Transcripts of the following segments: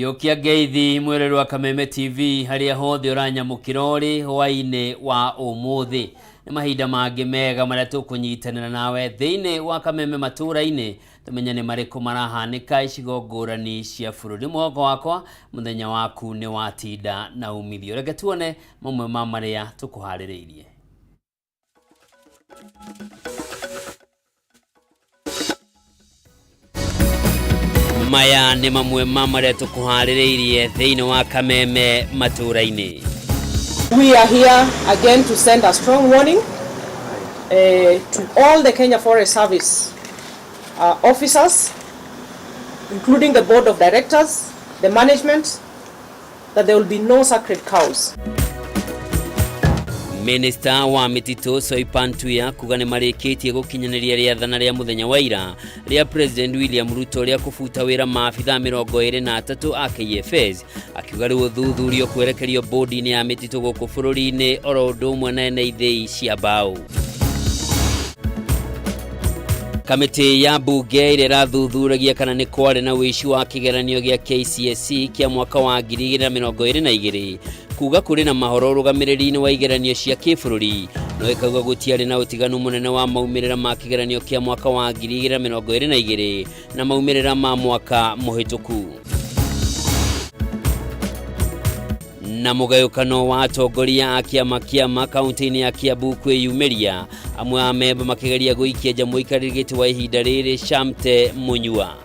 Hiũkia ngeithi mwĩroreri wa Kameme TV harĩa hothe ũranyamũkĩra ũrĩ hwaĩ-inĩ wa ũmũthĩ. Nĩ mahinda mangĩ mega marĩa tũkũnyitanĩra nawe thĩinĩ wa Kameme matũũra-inĩ tũmenye nĩ marĩkũ marahanĩka icigo ngũrani cia bũrũri. Mwĩhoko wakwa mũthenya waku nĩ watinda na umithio. Reke tuone mamwe ma marĩa tũkũharĩrĩirie. Maya nĩ mamwe ma marĩa tũkũharĩrĩirie thĩinĩ wa Kameme matũũra-inĩ. We are here again to send a strong warning to all the Kenya Forest Service officers, including the board of directors, the management, that there will be no sacred cows. Minista wa mĩtitũ Soipan Tuya kuga nĩ marĩkĩtie gũkinyanĩria rĩathana rĩa mũthenya wa ira rĩa President William Ruto rĩa kũbuta wĩra maabithaa 23 a KFS, akiuga rĩu ũthuthuria kwerekerio bodi-inĩ ya mĩtitũ gũkũ bũrũri-inĩ oro ũndũ ũmwe na ene ithĩi cia mbaũ. Kamĩtĩ ya mbunge ĩrĩa ĩrathuthuragia kana nĩ kwarĩ na ũici wa kĩgeranio gĩa KCSE kĩa mwaka wa 2022 kuga kũrĩ na mahoro ũrũgamĩrĩri-inĩ wa igeranio cia kĩbũrũri, no ĩkauga gũtiarĩ na ũtiganu mũnene wa maumĩrĩra ma kĩgeranio kĩa mwaka wa 2022 na maumĩrĩra ma mwaka mũhĩtũku. Na mũgayũkano wa atongoria a kĩama kĩama kaunti-inĩ ya Kiambu kwĩyumĩria, amwe a memba makĩgeria gũikia nja mũikarĩri gĩtĩ wa ihinda rĩrĩ Shamte Munyua.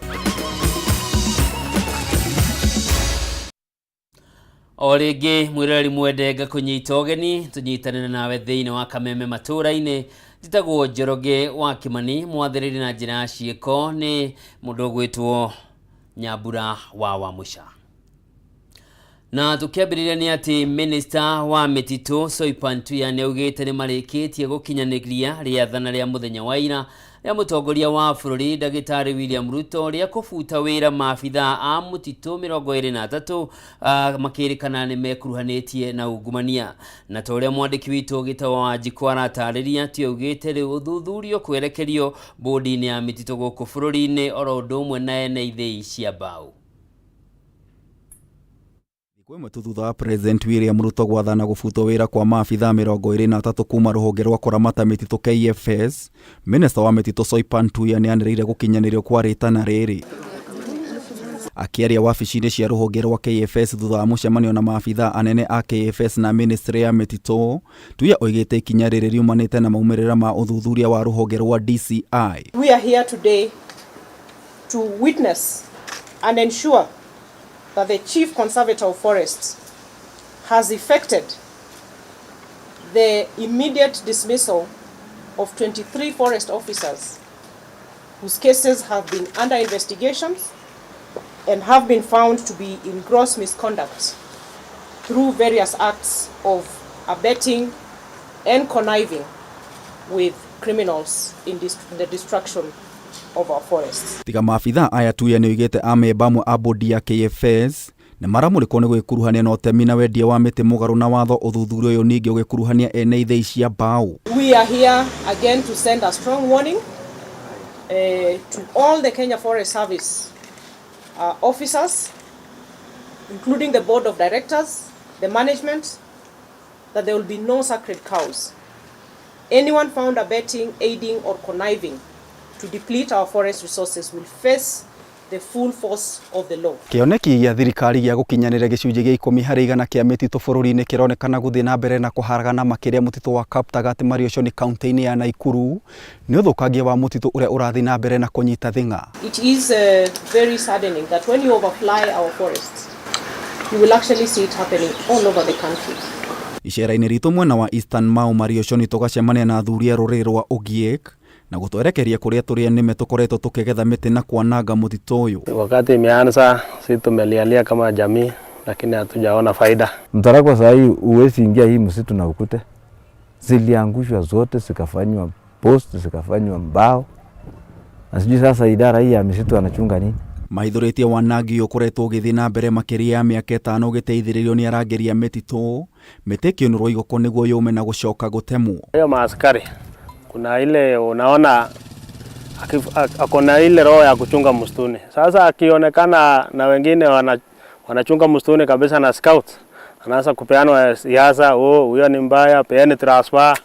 O rĩngĩ mwĩroreri mwende ngakũnyita ũgeni tũnyitanĩre nawe thĩinĩ wa Kameme matũũra-inĩ. Njĩtagwo Njoroge wa Kĩmani, mwathĩrĩri na njĩra ya ciĩko nĩ mũndũ ũgwĩtwo Nyambura wa Wamũca. Na tũkĩambĩrĩria nĩ atĩ minista wa mĩtitũ Soipan Tuya nĩ augĩte nĩ marĩkĩtie gũkinyanĩria rĩathana rĩa mũthenya wa ira rĩa mũtongoria wa bũrũri ndagĩtarĩ William Ruto rĩa kũbuta wĩra maabithaa a mũtitũ 23 makĩrĩkana nĩ mekuruhanĩtie na ungumania. Na ta ũrĩa mwandĩki witũ Gĩtawa Wanjikũ aratarĩria, Tuya augĩte rĩu ũthuthuria ũkwerekerio bodi-inĩ ya mĩtitũ gũkũ bũrũri-inĩ oro ũndũ ũmwe na ene ithĩi cia mbaũ. Thikũ ĩmwe tu thutha wa President William Ruto gwathana gũbutwo wĩra kwa maabithaa 23 kuma rũhonge rwa kũramata mĩtitũ KFS, Minista wa mĩtitũ Soipan Tuya nĩ anĩrĩire gũkinyanĩrio kwa rĩtana rĩrĩ. Akĩaria wabici-inĩ cia rũhonge rwa KFS thutha wa mũcemanio na maabithaa anene a KFS na ministry ya mĩtitũ, Tuya oigĩte ikinya rĩrĩ riumanĩte na maumĩrĩra ma ũthuthuria wa rũhonge rwa DCI. We are here today to witness and ensure that the Chief Conservator of Forests has effected the immediate dismissal of 23 forest officers whose cases have been under investigations and have been found to be in gross misconduct through various acts of abetting and conniving with criminals in the destruction of our forests. Tiga maabithaa aya, Tuya nĩ oigĩte amemba amwe a bodi ya KFS nĩ maramũrĩkwo nĩ gwĩkuruhania na ũtemi na wendia wa mĩtĩ mũgarũ na watho, ũthuthuria ũyũ ningĩ ũgĩkuruhania ene ithĩi cia mbaũ. We are here again to send a strong warning to all the Kenya Forest Service officers, including the board of directors, the management, that there will be no sacred cows. Anyone found abetting, aiding, or conniving to deplete our forest resources will face the full force of the law. Kĩoneki gĩa thirikari gĩa gũkinyanĩria gĩcunjĩ gĩa 10% kĩa mĩtitũ bũrũri-inĩ kĩronekana gũthiĩ na mbere na kũharagana, makĩria mũtitũ wa Kaptagat Marioshoni kaunti-inĩ ya Nakuru nĩ ũthũkangia wa mũtitũ ũrĩa ũrathiĩ na mbere na kũnyita thing'a. It is very saddening that when you overfly our forests, you will actually see it happening all over the country. Icera-inĩ ritũ mwena wa Eastern Mau Marioshoni tũgacemania na athuri a rũrĩrĩ rwa Ogiek na gũtwerekeria kũrĩa tũrĩa nĩme tũkoretwo tũkĩgetha mĩtĩ na kwananga mũtitũ ũyũ. Wakati imeanza, si tumelialia kama jamii, lakini hatujaona faida. Mtarakwa saa hii huwezi ingia hii msitu na ukute, ziliangushwa zote zikafanywa post, zikafanywa mbao, na sijui sasa idara hii ya misitu anachunga nini? Mahithũrĩtie wanangi ũyũ ũkoretwo ũgĩthiĩ na mbere makĩria ya mĩaka 5 ũgĩteithĩrĩrio nĩ arangĩri a mĩtitũ, mĩtĩ ĩkĩũnũrwo igoko nĩguo yũme na gũcoka gũtemwo. Hiyo maaskari kuna ile unaona akona ile roho ya kuchunga msituni. Sasa akionekana na wengine Wanachunga msituni kabisa na scout. Anaanza kupeanwa siasa, oh, huyo ni mbaya, peani transfer,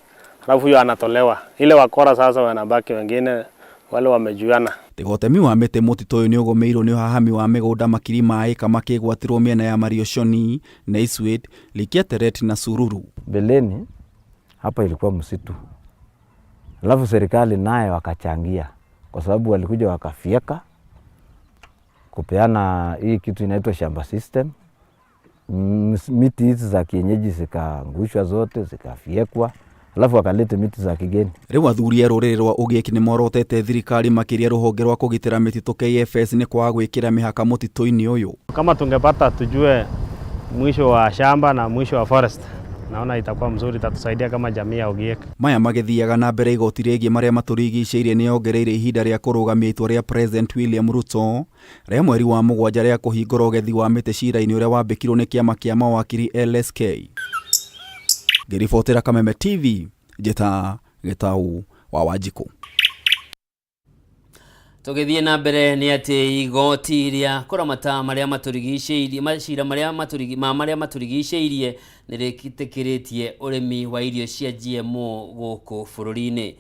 alafu huyo anatolewa. Ile wakora sasa wanabaki wengine wale wamejuana. Tiga ũtemi wa mĩtĩ mũtitũ ũyũ nĩũgũmĩirwo nĩ ũhahami wa mĩgũnda makiri ma ĩka makĩgwatĩrwo mĩena ya Marioshoni, Naiswit, Likiateret na Sururu. Mbeleni hapa ilikuwa msitu, alafu serikali naye wakachangia, kwa sababu walikuja wakafyeka kupeana hii kitu inaitwa shamba system. Miti hizi za kienyeji zikaangushwa zote zikafyekwa, alafu wakalete miti za kigeni. Rĩu athuri a rũrĩrĩ rwa Ogiek nĩ morotete thirikari makĩria rũhonge rwa kũgitĩra mĩtitũ KFS nĩ kwaga gwĩkĩra mĩhaka mũtitũ-inĩ ũyũ. Kama tungepata tujue mwisho wa shamba na mwisho wa forest, naona itakuwa mzuri, itatusaidia kama jamii ya Ogiek. Maya magĩthiaga na mbere igoti rĩgiĩ marĩa matũrigicĩirie nĩ yongereire ihinda rĩa kũrũgamia itua rĩa President William Ruto rĩa mweri wa mũgwanja rĩa kũhingũra ũgethi wa mĩtĩ cira-inĩ ũrĩa wambĩkirwo nĩ kĩama kĩa mawakiri LSK. Ngĩribotera Kameme TV, njĩta Gĩtau wa Wanjikũ. Tũgĩthiĩ na mbere nĩ atĩ igoti rĩa kũramata marĩa matũrigicĩirie macira marĩa matũrigi ma marĩa matũrigicĩirie nĩ rĩtĩkĩrĩtie ũrĩmi wa irio cia GMO gũkũ bũrũri-inĩ.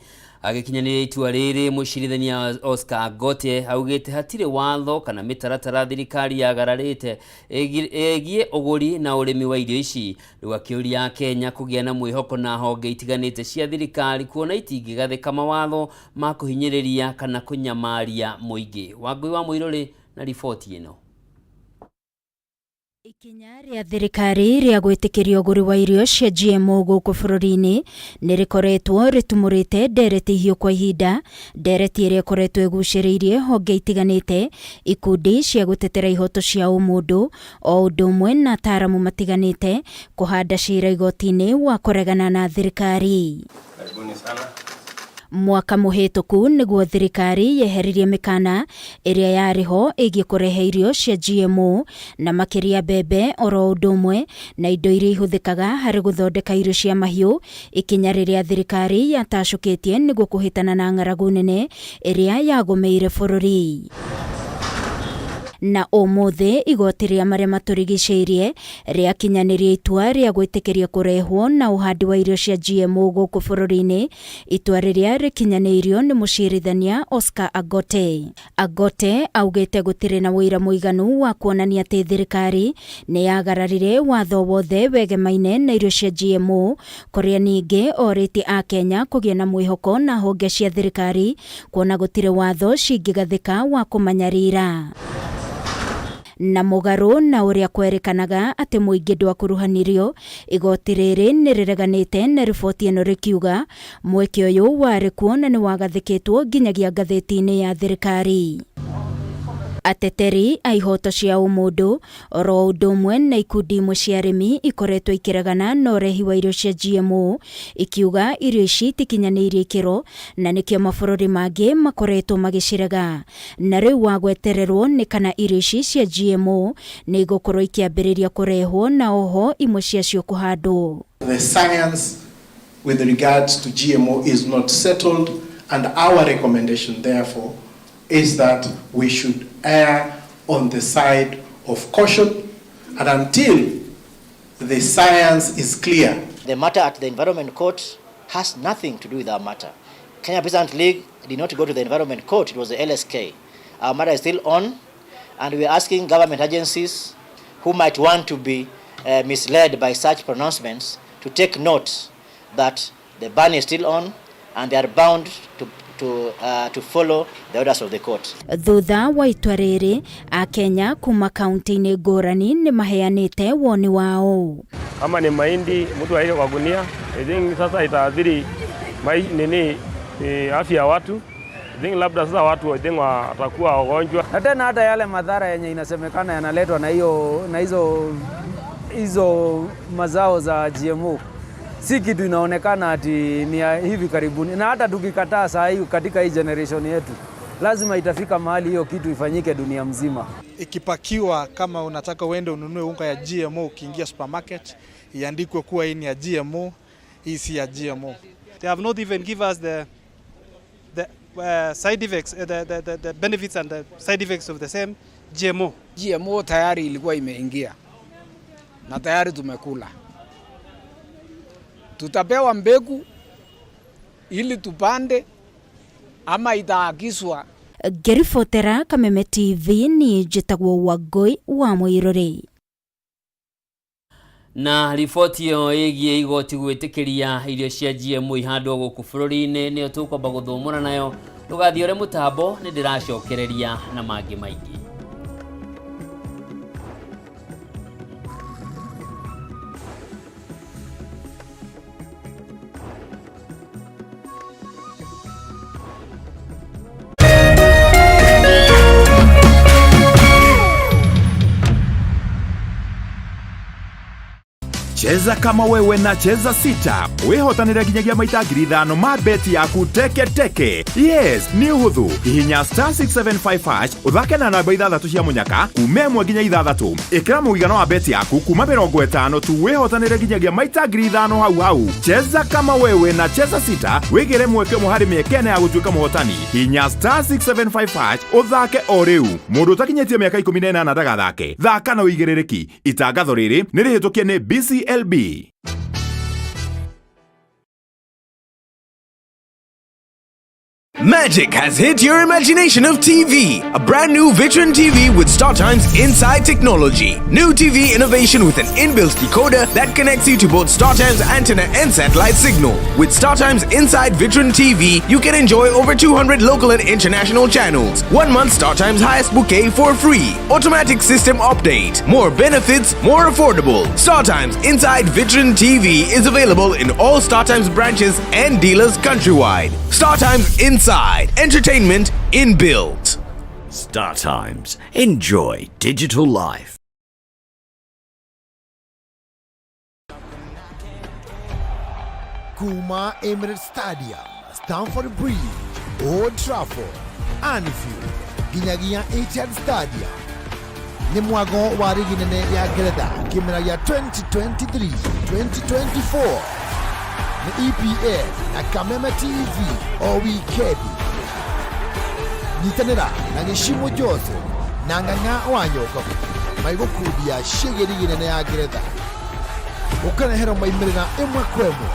Agĩkinyanĩria itua rĩrĩ, mũcirithania Oscar Agote augĩte hatirĩ watho kana mĩtaratara thirikari yagararĩte ĩgiĩ ũgũri na ũrĩmi wa irio ici. Rĩu akĩũria Kenya kũgĩa na mwĩhoko na honge itiganĩte cia thirikari kuona itingĩgathĩka mawatho ma kũhinyĩrĩria kana kũnyamaria mũingĩ. Wangũi wa Mũirũrĩ na riboti ĩno. Ikinya rĩa thirikari rĩa gwĩtĩkĩria ũgũri wa irio cia GMO gũkũ bũrũri-inĩ nĩ rĩkoretwo rĩtumũrĩte ndereti hiũ kwa ihinda, ndereti ĩrĩa ĩkoretwo ĩgucĩrĩirie honge itiganĩte, ikundi cia gũtetera ihoto cia ũmũndũ o ũndũ ũmwe na ataaramu matiganĩte kũhanda cira igoti-inĩ wa kũregana na thirikari. Mwaka mũhĩtũku nĩguo thirikari yeheririe mĩkana ĩrĩa yarĩ ho ĩgiĩ kũrehe irio cia GMO na makĩria mbembe oro ũndũ ũmwe na indo iria ihũthĩkaga harĩ gũthondeka irio cia mahiũ, ikinya rĩrĩa thirikari yatacũkĩtie nĩguo kũhĩtana na ng'aragu nene ĩrĩa yagũmĩire bũrũri. Na ũmũthĩ igoti rĩa marĩa matũrigicĩirie rĩakinyanĩria itua rĩa gwĩtĩkĩria kũrehwo na ũhandi wa irio cia GMO gũkũ bũrũri-inĩ, itua rĩrĩa rĩkinyanĩirio nĩ mũcirithania Oscar Agote. Agote augĩte gũtirĩ na ũira mũiganu wa kuonania atĩ thirikari nĩ yagararire watho wothe wegemaine na irio cia GMO, kũrĩa ningĩ orĩtie Akenya kũgĩa na mwĩhoko na honge cia thirikari kuona gũtirĩ watho cingĩgathĩka wa kũmanyarira. Na mũgarũ na ũrĩa kwerĩkanaga atĩ mũingĩ ndwakuruhanirio, igoti rĩrĩ nĩ rĩreganĩte na riboti ĩno rĩkiuga mweke ũyũ warĩ kuo na nĩ wagathĩkĩtwo nginyagia ngathĩti-inĩ ya thirikari. Ateteri a ihoto cia ũmũndũ oro ũndũ ũmwe na ikundi imwe cia arĩmi ikoretwo ikĩregana na ũrehi wa irio cia GMO, ikiuga irio ici itikinyanĩirie ikĩro na nĩkĩo mabũrũri mangĩ makoretwo magĩcirega. Na rĩu wa gwetererwo nĩ kana irio ici cia GMO nĩ igũkorwo ikĩambĩrĩria kũrehwo na oho imwe ciacio kũhandwo. The science with regards to GMO is not settled, and our recommendation therefore is that we should err on the side of caution, and until the science is clear. The matter at the Environment Court has nothing to do with our matter. Kenya Peasant League did not go to the Environment Court, it was the LSK. Our matter is still on, and we are asking government agencies who might want to be misled by such pronouncements to take note that the ban is still on and they are bound to follow the orders of the court. Thutha wa itua rĩrĩ, Akenya kuma kaunti-inĩ ngũrani nĩ maheanĩte woni wao. Kama ni mahindi mtu aike kwa gunia, I think sasa itaathiri afya ya watu. I think labda sasa watu I think watakuwa wagonjwa. Na tena hata yale madhara yenye inasemekana yanaletwa na hiyo na hizo mazao za GMO si kitu inaonekana ati ni hivi karibuni, na hata tukikataa saa hii katika hii generation yetu lazima itafika mahali hiyo kitu ifanyike dunia mzima. Ikipakiwa kama unataka uende ununue unga ya GMO, ukiingia supermarket iandikwe kuwa hii ni ya GMO, hii si ya GMO. They have not even give us the side effects, the benefits and the side effects of the same. GMO. GMO tayari ilikuwa imeingia na tayari tumekula. Tutapewa mbegu ili tupande ama itaakiswa. Ngĩribotera Kameme TV niĩ njĩtagwo Wangũi wa Mũirũrĩ. Na riboti ĩyo ĩgiĩ igoti gwĩtĩkĩria irio cia GMO ihandwo gũkũ bũrũri-inĩ nĩyo tũkwamba gũthũmũra nayo. Ndũgathiĩ ũrĩ mũtambo, nĩ ndĩracokereria na mangĩ maingĩ. Cheza kama wewe na Cheza Sita wihotanire nginyagia maita 5,000 ma beti yaku teke teke. Yes, nĩ ũhũthũ. Hihinya star 675 hash ũthake na namba 6 cia mũnyaka kuma 1 nginya 6. Ĩkĩra mũigana wa beti yaku kuma 50 tu wihotanire nginyagia maita 5,000 hau hau. Cheza kama wewe na Cheza Sita wĩgĩre mweke ũmwe harĩ mĩeke ĩna ya gũtuĩka mũhotani. Hihinya star 675 hash ũthake o rĩu. Mũndũ ũtakinyĩtie mĩaka 18 ndagathake. Thaka na ũigĩrĩrĩki. Itangatho rĩrĩ nĩ rĩhĩtũkie nĩ BCLB. Magic has hit your imagination of TV. A brand new Vitron TV with StarTimes Inside technology. New TV innovation with an inbuilt decoder that connects you to both StarTimes antenna and satellite signal. With StarTimes Inside Vitron TV, you can enjoy over 200 local and international channels. 1 month StarTimes highest bouquet for free. Automatic system update. More benefits, more affordable. StarTimes Inside Vitron TV is available in all StarTimes branches and dealers countrywide. StarTimes Inside. Entertainment inbuilt. Star Times. Enjoy digital life. Kuma Emirates Stadium, Stamford Bridge, Old Trafford, Anfield, nginyagia Etihad Stadium. Nĩ mwago wa rigi nene ya Ngeretha kĩmera gĩa 2023-2024 nĩ EPL na Kameme TV o wikendi. Nyitanĩra na Gĩcimo Joseph na Ng'ang'a wa Nyokabu maigũkundia ciĩgiĩ rigi nene ya Ngeretha. Ũkareherwo maimĩrĩra ĩmwe kwa ĩmwe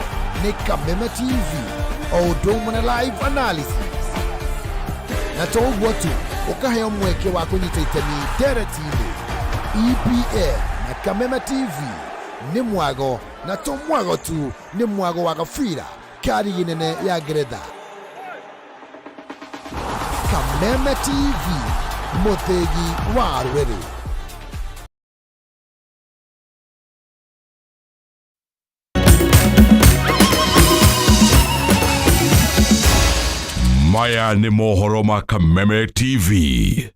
nĩ Kameme TV o ũndũ ũmwe na live analysis. Na to ũguo tu, ũkaheo mweke wa kũnyita itemi ndereti-inĩ. EPL na Kameme TV nĩ mwago, na to mwago tu, nĩ mwago wa gabira ka rigi nene ya Ngeretha. Kameme TV, mũthĩgi wa rũrĩrĩ. Maya nĩ mohoro ma Kameme TV.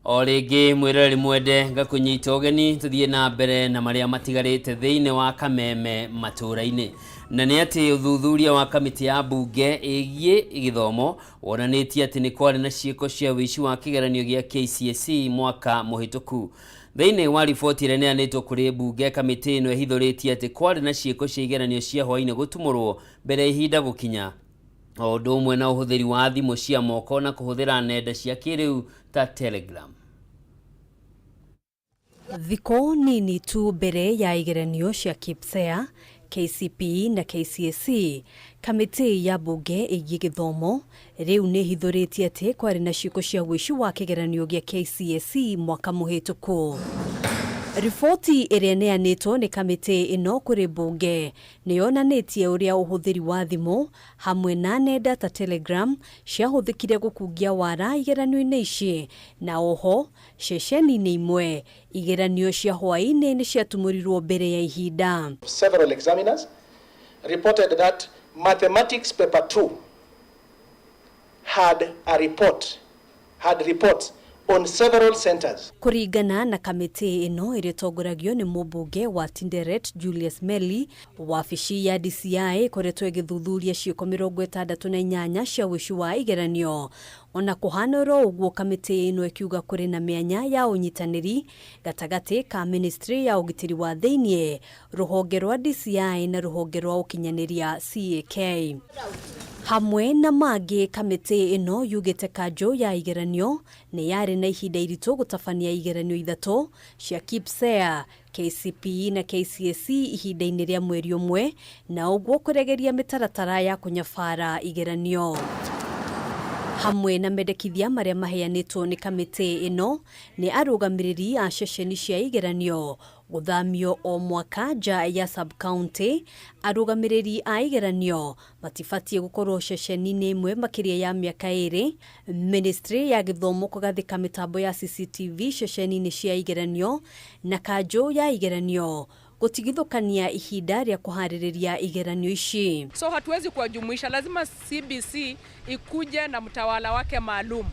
O rĩngĩ mwĩroreri mwende, ngakũnyita ũgeni tũthiĩ na mbere na marĩa matigarĩte thĩinĩ wa Kameme matũũra-inĩ. Na nĩ atĩ ũthuthuria wa kamĩtĩ ya mbunge ĩgiĩ gĩthomo wonanĩtie atĩ nĩ kwarĩ na ciĩko cia ũici wa kĩgeranio gĩa KCSE mwaka mũhĩtũku. Thĩinĩ wa riboti ĩrĩa ĩneanĩtwo kũrĩ mbunge, kamĩtĩ ĩno ĩhithũrĩtie atĩ kwarĩ na ciĩko cia igeranio cia hwaĩ-inĩ gũtumũrwo mbere ya ihinda gũkinya, o ũndũ ũmwe na ũhũthĩri wa thimũ cia moko na kũhũthĩra nenda cia kĩrĩu ta Telegram. Thikũ nini tu mbere ya igeranio cia KPSEA, KCPE na KCSE, kamĩtĩ ya mbunge ĩgiĩ gĩthomo rĩu nĩ ĩhithũrĩtie atĩ kwarĩ na ciĩko cia ũici wa kĩgeranio gĩa KCSE mwaka mũhĩtũku. Riboti ĩrĩa ĩneanĩtwo nĩ kamĩtĩ ĩno kũrĩ mbunge nĩ yonanĩtie ũrĩa ũhũthĩri wa thimũ hamwe na nenda ta Telegram ciahũthĩkire gũkungia wara igeranio-inĩ ici, na oho ceceni-inĩ imwe igeranio cia hwaĩ-inĩ nĩ ciatumũrirwo mbere ya ihinda. Several examiners reported that mathematics paper 2 had reports on several centers. Kũringana na kamĩtĩ ĩno ĩrĩa ĩtongoragio nĩ mũmbunge wa Tinderet Julius Melly, wabici ya DCI ĩkoretwo ĩgĩthuthuria ciĩko 68 cia ũici wa igeranio. Ona kũhana oro ũguo, kamĩtĩ ĩno ĩkiuga kũrĩ na mĩanya ya ũnyitanĩri gatagatĩ ka ministry ya ũgitĩri wa thĩiniĩ, rũhonge rwa DCI na rũhonge rwa ũkinyanĩria CAK. Hamwe na mangĩ, kamĩtĩ ĩno yugĩte kanjũ ya igeranio nĩ yarĩ na ihinda iritũ gũtabania igeranio ithatũ cia KPSEA, KCPE na KCSE ihinda-inĩ rĩa mweri ũmwe na ũguo kũregeria mĩtaratara ya kũnyabara igeranio. Hamwe na mendekithia marĩa maheanĩtwo nĩ kamĩtĩ ĩno nĩ arũgamĩrĩri a ceceni cia igeranio gũthamio o mwaka nja ya sub-county, arũgamĩrĩri a igeranio matibatiĩ gũkorwo ceceni-inĩ ĩmwe makĩria ya mĩaka 2, Ministry ya gĩthomo kũgathĩka mĩtambo ya CCTV ceceni-inĩ cia igeranio na kanjũ ya igeranio gũtigithũkania ihinda rĩa kũharĩrĩria igeranio ici. So hatuwezi kuwajumuisha, lazima CBC ikuje na mtawala wake maalum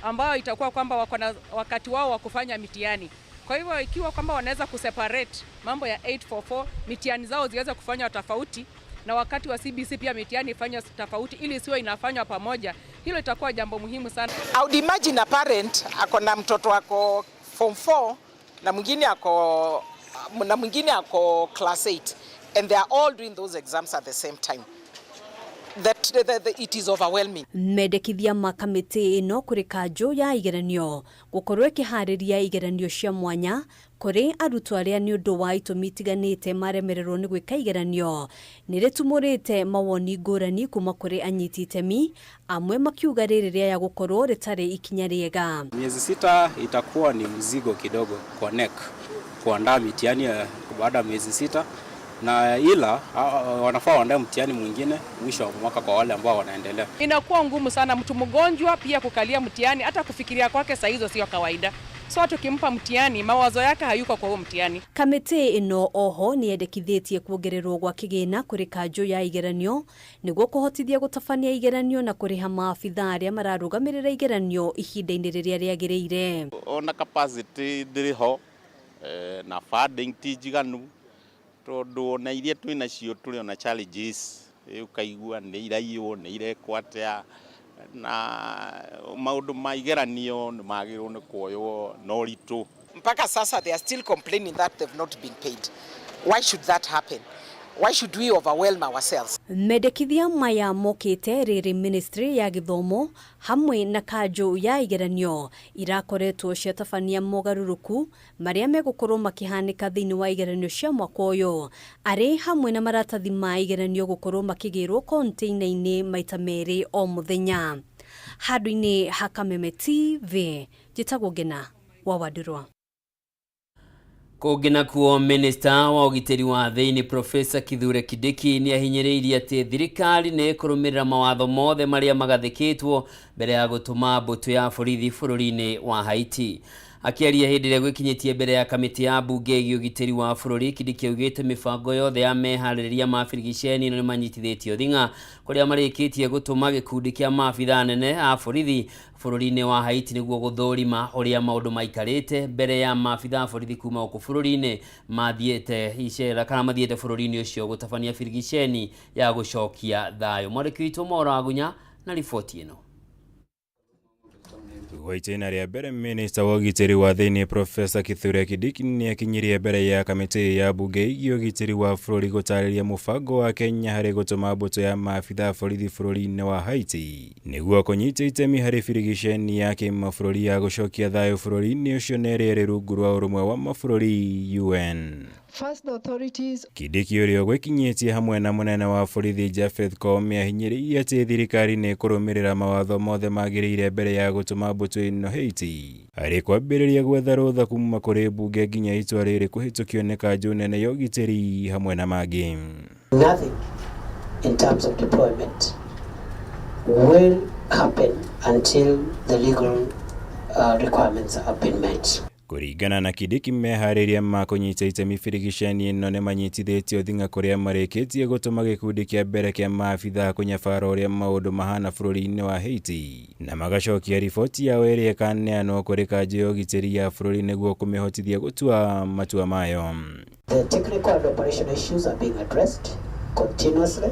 ambao itakuwa kwamba wako na wakati wao wa kufanya mitihani. Kwa hivyo ikiwa kwamba wanaweza kuseparate mambo ya 844 mitihani zao ziweze kufanywa tofauti na wakati wa CBC pia mitihani ifanywe tofauti ili isiwe inafanywa pamoja, hilo itakuwa jambo muhimu sana. I would imagine a parent ako na mtoto ako form 4 na mwingine ako na mwingine ako class 8 and they are all doing those exams at the same time. That it is overwhelming. Mendekithia ma kamĩtĩ ĩno kũrĩ kanjũ ya igeranio gũkorwo ĩkĩharĩria igeranio cia mwanya kũrĩ arutwo arĩa nĩ ũndũ wa itũmi itiganĩte maremererwo nĩ gwĩka igeranio nĩ rĩtumũrĩte mawoni ngũrani kuma kũrĩ anyiti itemi amwe makiuga rĩrĩ rĩaya gũkorwo rĩtarĩ ikinya rĩega. Miezi 6 itakuwa ni mzigo kidogo kwa KNEC kuandaa mitihani baada ya miezi 6 na ila wanafaa waandae mtihani mwingine mwisho wa mwaka kwa wale ambao wanaendelea. Inakuwa ngumu sana mtu mgonjwa pia kukalia mtihani, hata kufikiria kwake saa hizo sio kawaida. So tukimpa mtihani mawazo yake hayuko kwa huo mtihani. Kamĩtĩ ĩno oho nĩ yendekithĩtie kuongererwo gwa kĩgĩna kũrĩ kanjũ ya igeranio nĩguo kũhotithia gũtabania igeranio na kũrĩha maabitha arĩa mararũgamĩrĩra igeranio ihinda-inĩ rĩrĩa rĩagĩrĩire. Ona capacity ndĩrĩ ho na funding ti njiganu tondu ona iria twĩ nacio tũrĩ ona challenges ũkaigua nĩ iraiywo nĩ irekwo atĩa na maũndũ ma igeranio nĩ magĩrĩirwo nĩ kuoywo na ũritũ. Mpaka sasa they are still complaining that they've not been paid. Why should that happen? Why should we overwhelm ourselves? Mendekithia maya mokĩte rĩrĩ Ministry ya gĩthomo hamwe na kanjũ ya igeranio irakoretwo ciatabania mogarũrũku marĩa megũkorwo makĩhanĩka thĩinĩ wa igeranio cia mwaka ũyũ arĩ hamwe na maratathi ma igeranio gũkorwo makĩgĩrwo container-inĩ maita 2 o mũthenya. Handũ-inĩ ha Kameme TV njĩtagwo Ngena wa Wandũrwa. Kũngĩ nakuo, Minista wa ũgitĩri wa thĩinĩ Profesa Kithure Kindiki nĩ ahinyĩrĩirie atĩ thirikari nĩ ĩkũrũmĩrĩra mawatho mothe marĩa magathĩkĩtwo mbere ya gũtũma mbũtũ ya borithi bũrũri-inĩ wa Haiti. Akĩaria hĩndĩ ĩrĩa gwĩkinyĩtie mbere ya kamĩtĩ ya mbunge ĩgiĩ ũgitĩri wa bũrũri, Kindiki augĩte mĩbango yothe ya meharĩrĩria ma birigiceni ĩno nĩmanyitithĩtio thing'a kũrĩa marĩkĩtie gũtũma gĩkundi kĩa maabitha anene a borithi bũrũri-inĩ wa Haiti nĩguo gũthũrima ũrĩa maũndũ maikarĩte mbere ya maabitha a borithi kuma gũkũ bũrũri-inĩ mathiĩte icera kana mathiĩte bũrũri-inĩ ũcio gũtabania birigiceni ya gũcokia thayũ. Mwandĩki witũ Maura Wagunya na riboti ĩno. Gwa itĩna rĩa mbere, Minista wa ũgitĩri wa thĩinĩ Profesa Kithure Kindiki nĩ akinyirie mbere ya kamĩtĩ ya mbunge ĩgiĩ ũgitĩri wa bũrũri gũtarĩria mũbango wa Kenya harĩ gũtũma mbũtũ ya maabitha a borithi bũrũri-inĩ wa Haiti nĩguo kũnyita itemi harĩ birigiceni ya kĩmabũrũri ya gũcokia thayũ bũrũri-inĩ ũcio na ĩrĩa ĩrĩ rungu rwa ũrũmwe wa mabũrũri UN. First, the authorities Kindiki ũrĩa ũgwĩkinyĩtie hamwe na mũnene wa borithi Japheth Koome ahinyĩrĩirie atĩ thirikari nĩ ĩkũrũmĩrĩra mawatho mothe magĩrĩire mbere ya gũtũma mbũtũ ĩno Haiti harĩ kwambĩrĩria gwetha rũtha kuma kũrĩ mbunge nginya itua rĩrĩ kũhĩtũkio nĩ kanjũ nene ya ũgitĩri hamwe na mangĩ. Nothing in terms of deployment will happen until the legal requirements have been met. Kũringana na Kindiki, meharĩria ma kũnyita itemi birigiceni ĩno nĩ manyitithĩtio thing'a kũrĩa marĩkĩtie gũtũma gĩkundi kĩa mbere kĩa maabitha kũnyabara ũrĩa maũndũ mahana bũrũri-inĩ wa Haiti na magacokia riboti yao ĩrĩa ĩkaneanwo kũrĩ kanjũ ya ũgitĩri ya bũrũri nĩguo kũmĩhotithia gũtua matua mayo. The technical and operational issues are being addressed continuously,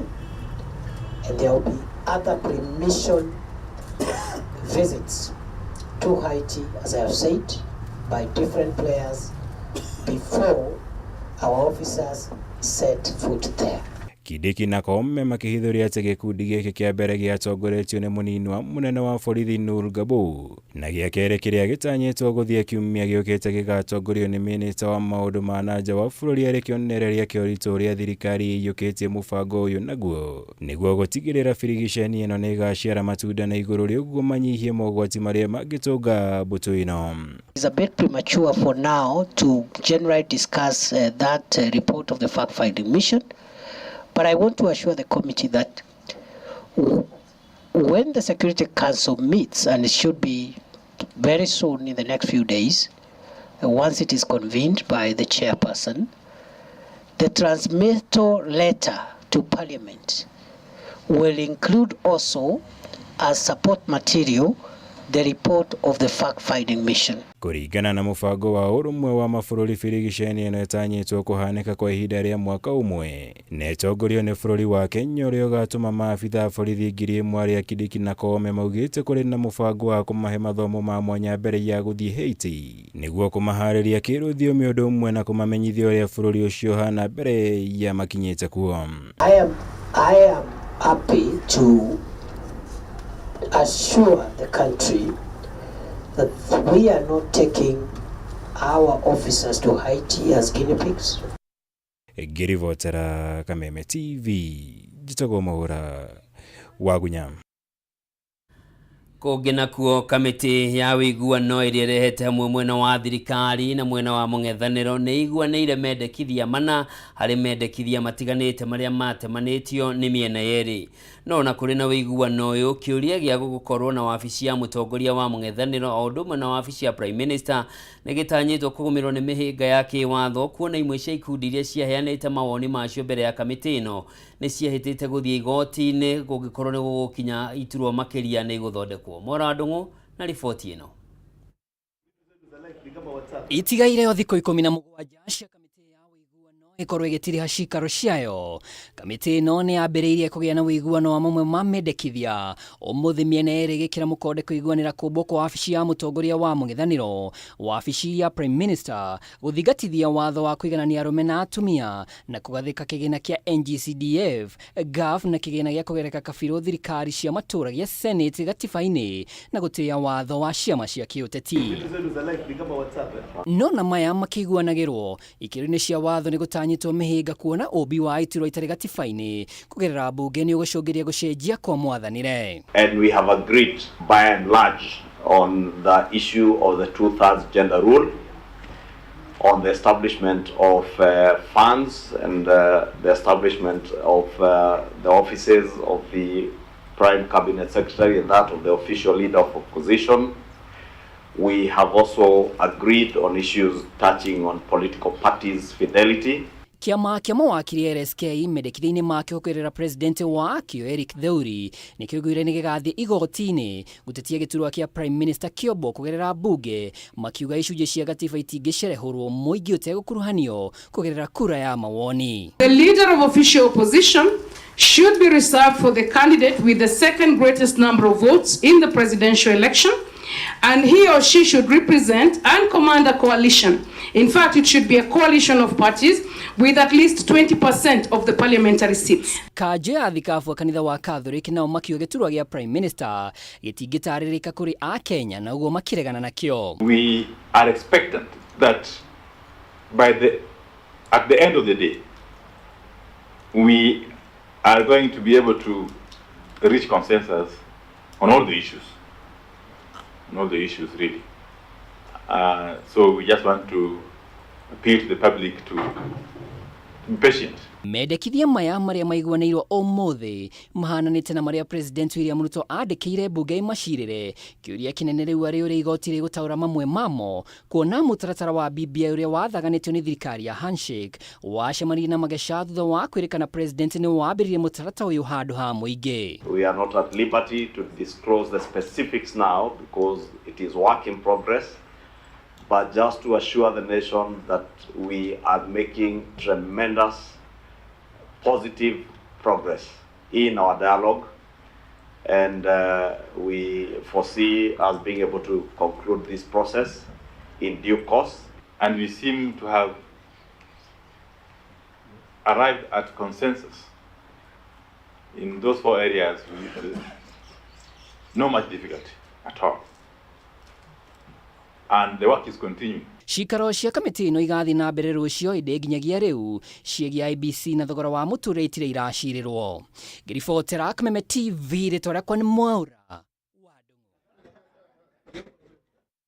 and there will be other pre-mission visits to Haiti, as I have said, by different players before our officers set foot there. Kindiki na Koome makĩhithũria atĩ gĩkundi gĩkĩ kĩa mbere gĩatongoretio nĩ mũnini wa mũnene wa borithi Nur Gabu na gĩa kerĩ kĩrĩa gĩtanyĩtwo gũthiĩ kiumia gĩũkĩte gĩgatongorio nĩ mĩnĩsta wa maũndũ ma na nja wa bũrũri arĩ kĩonereria kĩa ũritũ ũrĩa thirikari ĩiyũkĩtie mũbango ũyũ naguo nĩguo gũtigĩrĩra birigiceni ĩno nĩ ĩgaciara matunda na igũrũ rĩa ũguo manyihie mogwati marĩa mangĩtũnga mbũtũ ĩno. It's a bit premature for now to generally discuss that report of the fact-finding mission, but I want to assure the committee that when the Security Council meets, and it should be very soon in the next few days, once it is convened by the chairperson, the transmittal letter to Parliament will include also as support material the report of the fact-finding mission. Kũringana na mũbango wa ũrũmwe wa mabũrũri birigiceni ĩno ĩtanyĩtwo kũhanĩka kwa ihinda rĩa mwaka ũmwe na ĩtongorio nĩ bũrũri wa Kenya ũrĩa ũgatũma maabitha a borithi 1000 arĩa Kindiki na Koome maugĩte kũrĩ na mũbango wa kũmahe mathomo ma mwanya mbere ya gũthiĩ Haiti nĩguo kũmaharĩria kĩrũthiomi ũndũ ũmwe na kũmamenyithia ũrĩa bũrũri ũcio ũhana mbere ya makinyĩte kuo. I am happy to assure the country that we are not taking our officers to Haiti as guinea pigs. Ngĩribotera Kameme TV njĩtagwo Mahũra Wagunya. Kũngĩ nakuo, kamĩtĩ ya ũiguano ĩrĩa ĩrehete hamwe mwena wa thirikari na mwena wa mũng'ethanĩro nĩ iguanĩire mendekithia mana harĩ mendekithia matiganĩte marĩa matemanĩtio nĩ mĩena yerĩ. No ona kũrĩ na ũiguano ũyũ, kĩũria gĩa gũkorwo na wabici ya mũtongoria wa mũng'ethanĩro o ũndũ ũmwe na wabici ya prime minister nĩ gĩtanyĩtwo kũgũmĩrwo nĩ mĩhĩnga ya kĩwatho, kuona imwe cia ikundi iria ciaheanĩte mawoni macio mbere ya kamĩtĩ ĩno nĩ ciehĩtĩte gũthiĩ igoti-inĩ kũngĩkorwo nĩ gũgũkinya iturwa makĩria nĩ igũthondekwo. Mora Ndung'u na riboti ĩno. Itigaire o thikũ 17 cia kamĩtĩ ya ũiguano ĩkorwo ĩgĩtiriha cikaro ciayo. Kamĩtĩ ĩno nĩ yambĩrĩirie kũgĩa na ũiguano wa mamwe ma mendekithia. Ũmũthĩ mĩena ĩrĩ ĩgĩkĩra mũkonde kũiguanĩra kũmbwo kwa wabici ya mũtongoria wa mũng'ethanĩro, wabici ya prime minister, gũthingatithia watho wa kũiganania arũme na atumia, na kũgathĩka kĩgĩna kĩa NGCDF, GAF, na kĩgĩna gĩa kũgereka kabirũ thirikari cia matũũra gĩa Senate gatiba-inĩ, na gũtĩĩa watho wa ciama cia kĩũteti. No na maya makĩiguanagĩrwo ikĩro-inĩ cia watho nĩ gũtanyĩtwo mĩhĩnga, kuona ũmbi wa iturwa itarĩ gatiba-inĩ kũgerera mbunge nĩ ũgũcũngĩria gũcenjia kwa mwathanĩre. And we have agreed by and large on the issue of the two-thirds gender rule, on the establishment of funds and the establishment of the offices of the Prime Cabinet Secretary and that of the official leader of opposition. We have also agreed on issues touching on political parties' fidelity. Kĩama kĩa mawakiri LSK mendekithia-inĩ makĩo kũgerera president wakĩo Eric Theuri nĩ kĩoigire nĩ gĩgathiĩ igoti-inĩ gũtetia gĩturwa kĩa prime minister kĩombo kũgerera mbunge, makiuga icunjĩ cia gatiba itingĩcerehũrwo mũingĩ ũtegũkuruhanio kũgerera kura ya mawoni. The leader of official opposition should be reserved for the candidate with the second greatest number of votes in the presidential election, and he or she should represent and command a coalition. In fact, it should be a coalition of parties with at least 20% of the parliamentary seats. Kanjũ ya thikabu a kanitha wa Catholic nao makiuga gĩturwa gĩa prime minister gĩtingĩtarĩrĩka kũrĩ a Kenya na ũguo makĩregana nakĩo. We are expectant that at the end of the day, we are going to be able to reach consensus on all the issues. On all the issues, really. So we just want to appeal to the public to be patient. Mendekithia maya marĩa maiguanĩirwo ũmũthĩ mahananĩte na marĩa President William Ruto andĩkĩire mbunge imacirĩre. Kĩũria kĩnene rĩu arĩ ũrĩa igoti rĩgũtaũra mamwe mamo, kuona mũtaratara wa BBI ũrĩa wathaganĩtio nĩ thirikari ya handshake wacemanirie na mageca thutha wa kwĩrĩkana president nĩ wambĩrĩrie mũtaratara ũyũ handũ ha mũingĩ. We are not at liberty to disclose the specifics now because it is work in progress, but just to assure the nation that we are making tremendous positive progress in our dialogue, and we foresee us being able to conclude this process in due course. And we seem to have arrived at consensus In those four areas, with no much difficulty at all. And the work is continuing. Cikaro cia kamĩtĩ ĩno igathiĩ na mbere rũciũ ĩndĩ nginyagia rĩu ciĩgiĩ IEBC na thogora wa mũtũrĩre itirĩ iracirĩrwo. Ngĩribotera Kameme TV rĩtwa rĩakwa nĩ Mwaura.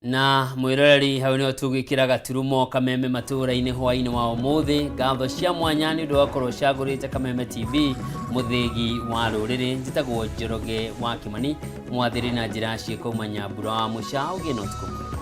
Na mwiroreri hau nĩho tũgwĩkĩra gaturumo Kameme matũũra-inĩ hwaĩ-inĩ wa ũmũthĩ. Ngatho cia mwanya nĩ ũndũ wa gũkorwo ũcagũrĩte Kameme TV, mũthĩgi wa rũrĩrĩ. Njĩtagwo Njoroge wa Kĩmani, mwathĩrĩ na njĩra ya ciĩko uma Nyambura wa Mũca. Ũgĩe na ũtukũ mwega.